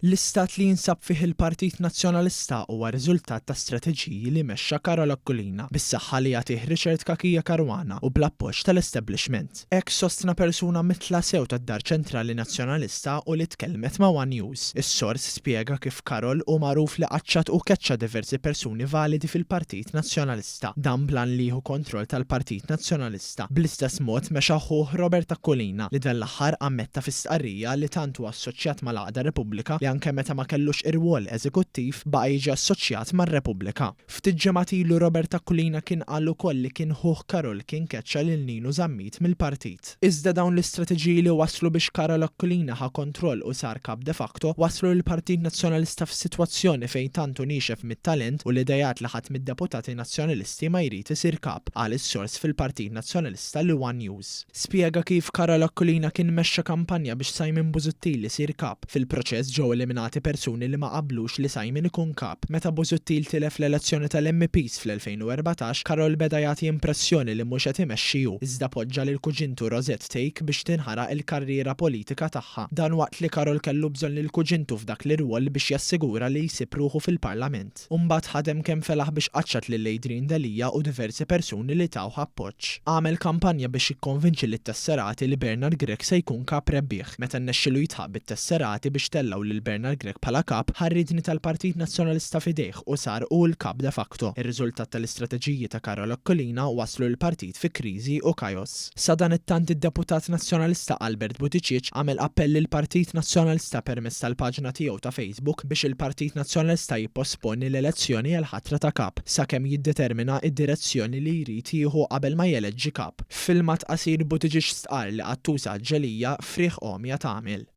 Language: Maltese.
L-istat li jinsab fih il-Partit Nazzjonalista huwa riżultat ta' strateġiji li mexxa Karol Aquilina, bis-saħħa li jagħtih Richard Cachia Caruana u bl-appoġġ tal-establishment. Hekk sostna persuna mitla sew tad-Dar Ċentrali Nazzjonalista u li tkellmet ma' one News. Is-sors spjega kif Karol hu magħruf li qaċċat u keċċa diversi persuni validi fil-Partit Nazzjonalista. Dan bl-għan li jieħu kontroll tal-Partit Nazzjonalista. Bl-istess mod mexa ħuh Robert Aquilina li dan l-aħħar ammetta fi stqarrija li tant hu assoċjat mal-għaqda Repubblika li anke meta ma kellux irwol eżekuttiv baqa' jiġi assoċjat mar-Repubblika. Ftit ġimgħat ilu Robert Aquilina kien qal ukoll li kien ħuh Karol kien keċċa lil Ninu Zammit mill-partit. Iżda dawn l-istrateġiji li wasslu biex Karol Aquilina ħa kontroll u sar kap de facto wasslu lill-Partit Nazzjonalista f'sitwazzjoni fejn tant hu niexef mit-talent u l-ideat li ħadd mid-deputati Nazzjonalisti ma jrid isir kap, qal is-sors fil-Partit Nazzjonalista li one News. Spjega kif Karol Aquilina kien mexxa kampanja biex Simon Busuttil isir kap. Fil-proċess ġew eliminati persuni li ma qablux li Simon ikun kap. Meta Busuttil tilef l-elezzjoni tal-MEPs fl-2014, Karol beda jagħti impressjoni li mhux qed imexxi hu, iżda poġġa lil kuġintu Rosette Thake biex tinħaraq il-karriera politika tagħha. Dan waqt li Karol kellu bżonn lil kuġintu f'dak l-irwol biex jassigura li jsib ruħu fil-Parlament. U mbagħad ħadem kemm felaħ biex qaċċat lil Adrian Delia u diversi persuni li tawh appoġġ. Għamel kampanja biex jikkonvinċi lit-tesserati li Bernard Grech se jkun kap rebbieħ. Meta rnexxielu jidħaq bit-tesserati biex tellgħu lil Bernard Grech bħala kap, ħa r-riedni tal-Partit Nazzjonalista f'idejh u sar hu l-kap de facto. Ir-riżultat tal-istrateġiji ta' Karol Aquilina wasslu lill-partit fi kriżi u kaos. Sadanittant id-deputat Nazzjonalista Albert Buttigieg għamel appell lill-Partit Nazzjonalista permezz tal-paġna tiegħu ta' Facebook biex il-Partit Nazzjonalista jipposponi l-elezzjoni għall-ħatra ta' kap sakemm jiddetermina d-direzzjoni li jrid jieħu qabel ma jeleġġi kap. F'filmat qasir Buttigieg stqarr li qattusa għaġġelija frieħ għomja tagħmel.